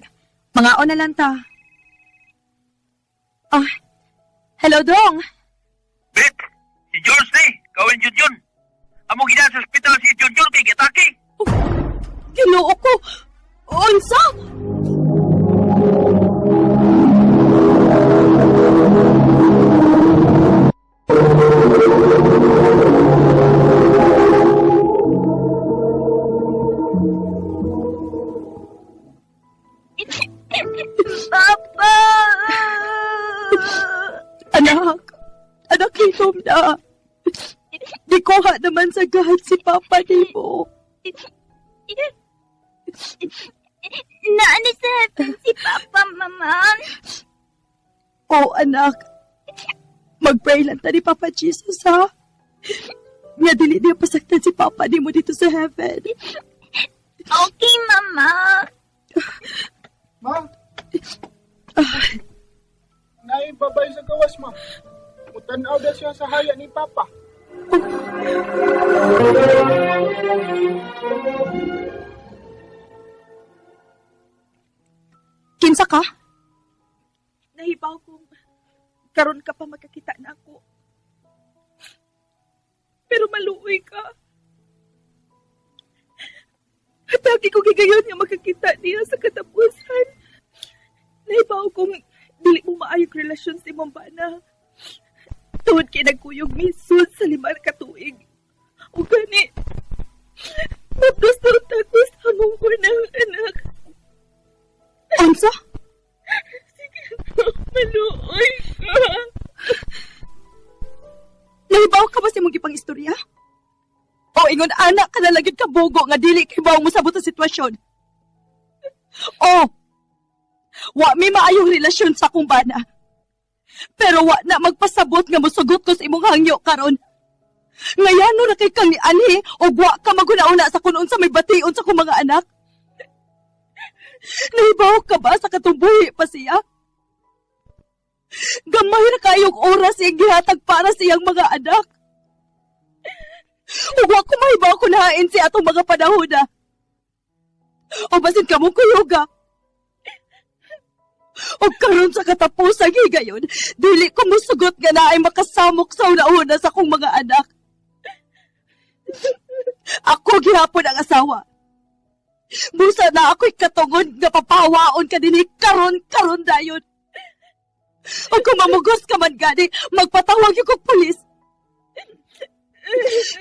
Mangaon na lang ta. Ah, hello dong. Si George ni, kawin Junjun. Amo gina sa ospital si Junjun kay gitake. Ginoo ko. Unsa? Papa! Anak, anak, hilom na. Di kuha naman sa God si Papa nimo. Naani sa heaven si Papa, Mama. Oh, anak. Mag-pray lang ta ni Papa Jesus, ha? Nga dili niya pasaktan si Papa nimo dito sa heaven. Okay, Mama. Ma? Naay babay sa gawas, ma. Mutanaw na siya sa haya ni Papa. Kinsa ka? Nahibaw kong karon ka pa magkakita na ako. Pero maluoy ka. Hatagi ko gigayon nga makakita niya sa katapusan. Nahibaw kong dili mo maayog relasyon si imong bana. Tuod kay nagkuyog misud sa 5 ka tuig. O gani, mabdos na unta ko sa among unang anak. Unsa? Sige, maluoy ka. Nahibaw ka ba sa imong gipang istorya? O ingon anak ka na lagid ka bogo nga dili kay bawo mo sabot sa sitwasyon. O, wa mi maayong relasyon sa akong bana. Pero wa na magpasabot nga mosugot ko sa imong hangyo karon. Ngayon no na kay kang nianhi og wa ka maguna-una sa kun unsa may bation sa akong mga anak. Nahibaw ka ba sa katumbuhi pa siya? Gamay ra kayong oras iyang gihatag para sa iyang mga anak. Ug wa ko mahibaw kung nahain si atong mga panahon na. O basin ka mong kuyuga. O karon sa katapusan higayon, dili ko musugot nga naay makasamok sa una-una sa akong mga anak. Ako gihapon ang asawa. Busa na ako'y katungod nga papawaon ka dinhi karon karon dayon. O kung mamugos ka man gani, magpatawag yung kog pulis.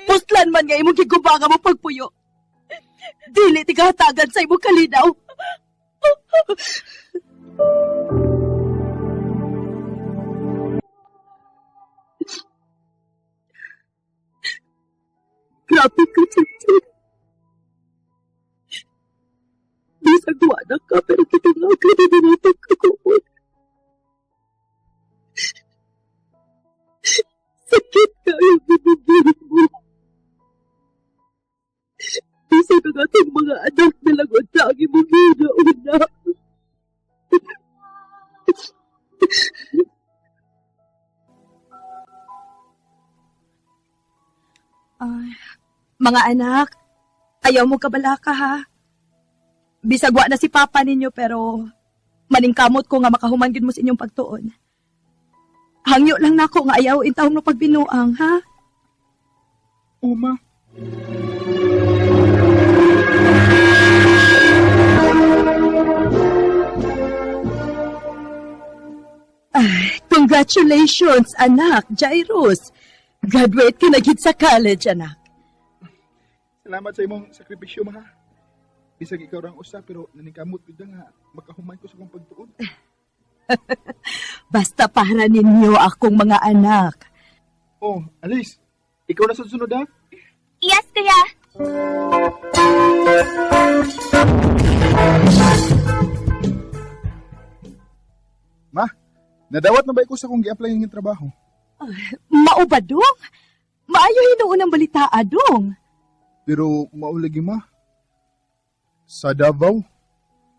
Puslan man nga imong giguba nga mo pagpuyo. Dili tigahatagan sa imong kalinaw. Grabe ka, Chinchin. Bisag wa na ka, pero kita nga ka na dinatag ka koon. Sakit ka yung binibig mo. Bisag ang atong mga anak na lang unta ang imong hinauna. Ay, mga anak, ayaw mo kabalaka ha. Bisag wa na si Papa ninyo pero maningkamot ko nga makahuman gyud mo sa inyong pagtuon. Hangyo lang nako nga ayaw intawon mo pagbinuang ha. Uma. Ay, congratulations anak, Jairus. Graduate ka na gid sa college anak. Salamat sa imong sakripisyo, ma. Bisag ikaw rang usa pero naningkamot gud nga makahuman ko sa akong pagtuon. Basta para ninyo akong mga anak. Oh, Alice, ikaw na sa sunod ha? Yes, Kuya. Ma, nadawat na ba ikaw sa akong gi-apply ng trabaho? Mao ba dong? Maayo hinuon ang balita adong. Pero maulagi ma. Sa Davao,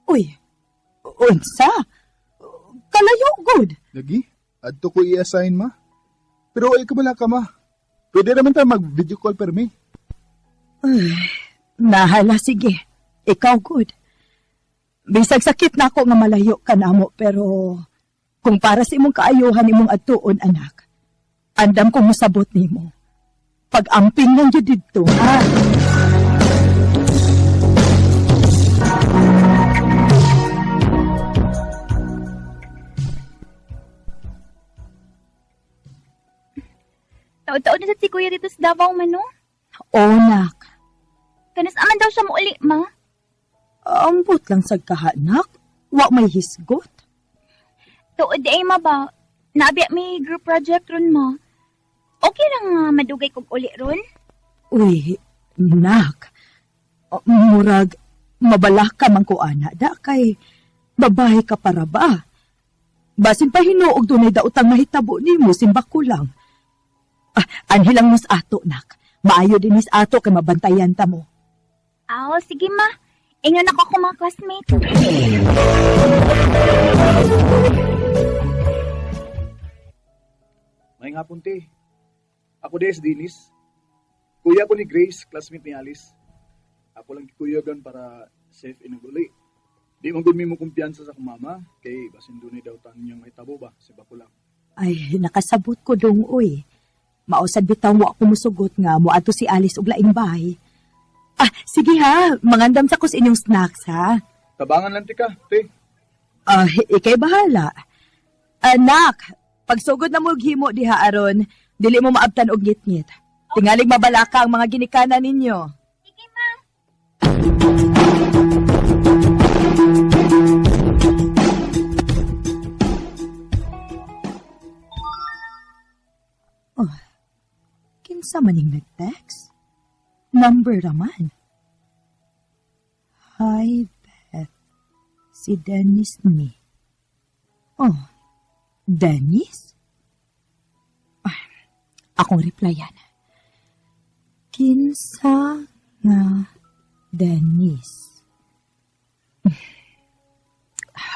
Uy, unsa? Kalayo good. lagi, adto ko i-assign ma. Pero ay kabala ka ma. Pwede naman tayo mag-video call per me. Ay, Nahala, sige. Ikaw, good. Bisag sakit na ako nga malayo ka namo, pero kung para sa imong kaayuhan imong adtuon, anak, andam kong musabot nimo. Pag-amping lang jud didto, ha? Taod-taod na sa si Kuya dito sa Davao man, no? Oo, nak. Kanas aman daw siya muuli, ma. Ambot lang sa kahanak. Wa may hisgot. Tuod di ay, ma ba? Naabi may group project ron, ma. Okay lang nga madugay kog uli ron. Uy, nak. O, murag, mabalaka man ko, ana. Da kay, babae ka para ba? Basin pa hinuog dunay daotang mahitabo nimo, simbako lang. Ah, anhilang mas ato, nak. Maayo din is ato kay mabantayan ta mo. Aw, sige, ma. Ingon ako akong mga classmate. Maayong hapon, te. Ako di si Dennis. Kuya ko ni Grace, classmate ni Alice. Ako lang gikuyagan para safe in uli. Di man gud mi mo kumpiyansa sa akong mama kay basin dunay daw tan niyang mahitabo ba, si ko lang. Ay, nakasabot ko dong, uy. Mausad bitaw wa ko musugot nga moadto si Alice og laing bahay. Ah, sige ha, mangandam sa ko sa inyong snacks ha. Tabangan lang ti ka, te. Ah, ikay bahala. Anak, pagsugod na mo og himo diha aron, dili mo maabtan og ngitngit. Tingalig mabalaka ang mga ginikanan ninyo. Sige, ma. Oh, kinsa maning nag-text? Number raman. Hi, Beth. Si Dennis ni. Oh, Dennis? Ah, akong replyan. Kinsa nga Dennis?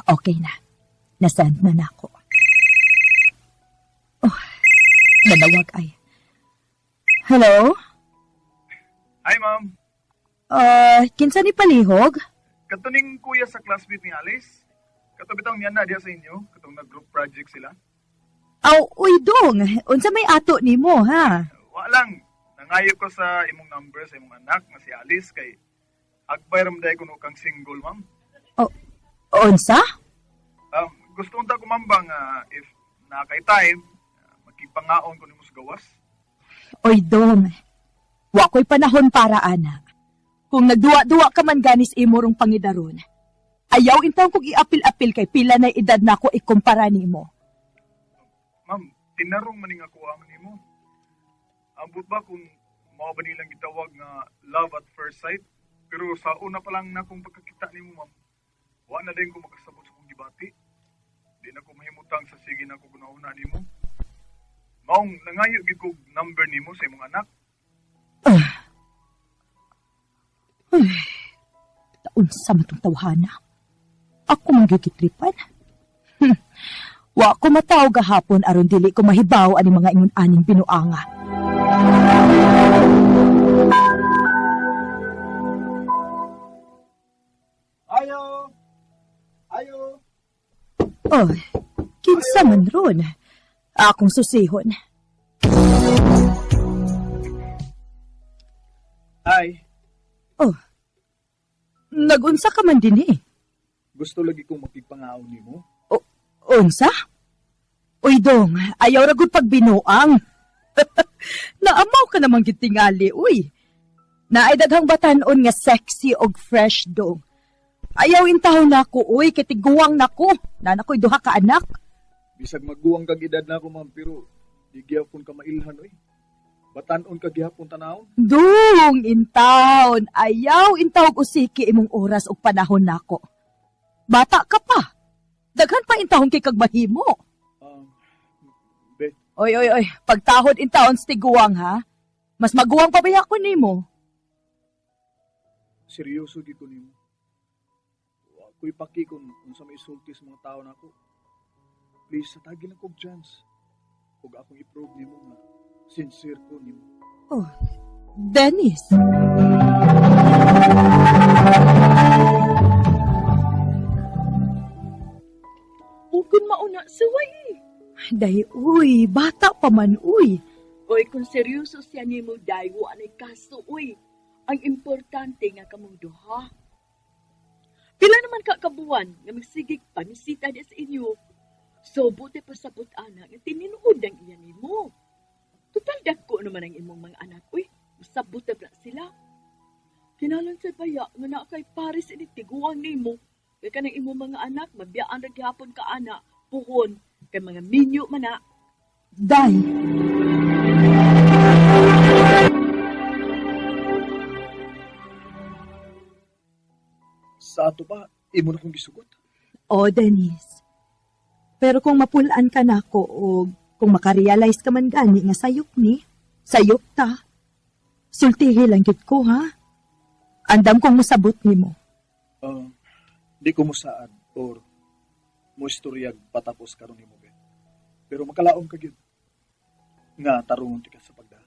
Okay na. Nasend na nako. Oh, nanawag ay. Hello? Hi, ma'am. Kinsa ni palihog? Katuning kuya sa classmate ni Alice. Kato bitong niya na diya sa inyo, katong nag-group project sila. Aw, uy dong, unsa may ato nimo ha? Wa lang, nangayo ko sa imong number sa imong anak nga si Alice kay agbay ra man diay kuno kang single, ma'am. O, unsa? Gusto unta ko ma'am ba nga if naa kay time, makigpangaon ko nimo sa gawas. Oy dong, wa ko'y panahon para ana. Kung nagduwa-duwa ka man ganis imo rong pangidaron, ayaw intawon kog iapil-apil kay pila na edad na ako ikumpara nimo. Ma'am, tinarong maning ako man nimo. Ambot ba kung mao ba nilang gitawag nga love at first sight? Pero sa una pa lang na akong pagkakita nimo, ma'am, wa na din ko makasabot sa akong gibati. Di na ko mahimutang sa sige na ko gunahuna nimo. Maong nangayo gyud kog number nimo sa imong anak. Ay, unsa man tong tawhana? Ako man gyud gitripan. Wa ko mataw gahapon aron dili ko mahibaw ani mga ingon aning binuanga. Ayo! Ayo! Oh, kinsa man ron? Akong susihon. Hi! Oh, nagunsa ka man din eh. Gusto lagi kong makigpangaon nimo. Unsa? Uy dong, ayaw ra gud pagbinuang. Naamaw ka namang gitingali, uy. Naay daghang batan-on nga sexy og fresh dong. Ayaw intawon nako, uy, kay tiguang nako. Nana ko'y duha ka anak. Bisag maguwang kag edad na ako, ma'am, pero di gihapon ka mailhan, oy. Batan-on ka gihapon tanawon. Dung, intawon. Ayaw intawog usiki imong oras og panahon nako. Bata ka pa. Daghan pa intawon kay kag mahimo. Beth. Oy, oy, oy. Pagtahod intawon sa tiguang, ha? Mas maguwang pa ba ako nimo? Seryoso gid ko nimo. Wa ko'y paki kung unsa may isulti sa mga tao nako. Please, hatagi lang kog chance. Ug akong i-prove nimo nga sincere ko nimo. Oh, Dennis. O kung mauna, suway. Day, uy, bata pa man, uy. Oy, kung seryoso siya nimo, day, wa na'y kaso, uy. Ang importante nga kamong duha. Pila naman ka kabuwan nga magsigig pamisita di sa inyo. So, buti pa sa ana nga tininuod ang iya nimo. Total dagko naman ang imong mga anak, uy. Masabot na sila. Kinalan sa baya nga na kay Paris ini tiguang nimo. Kay kanang imong mga anak, mabiyaan ra gihapon ka ana, puhon kay mga minyo man na. Day. Sa ato pa, imo na kong gisugot. O, Dennis. Pero kung mapulaan ka nako o kung makarealize ka man gani nga sayop ni, sayop ta. Sultihi lang gid ko, ha? Andam kong musabot nimo. Di ko musaad or mo istoryag patapos karon nimo be. Pero makalaom ka gyud nga tarungon ti ka sa pagda.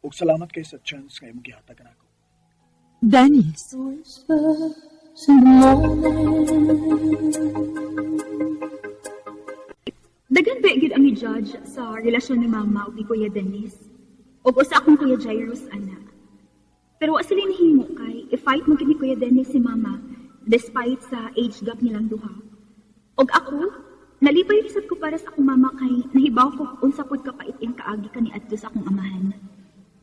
Ug salamat kay sa chance nga imong gihatag kanako. Dennis. Daghan ba gyud ang i-judge sa relasyon ni Mama ug ni Kuya Dennis? Ug usa akong Kuya Jairus ana. Pero wa sila nahimo kay i-fight man gid ni Kuya Dennis si Mama despite sa age gap nilang duha. Ug ako, nalipay risad ko para sa akong mama kay nahibaw ko unsa pud kapait iyang kaagi kaniadto sa akong amahan.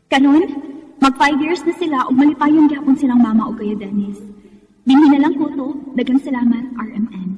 Karon, mag 5 years na sila ug malipayon gyapon silang mama ug Kuya Dennis. Dinhi na lang ko to, daghang salamat, RMN.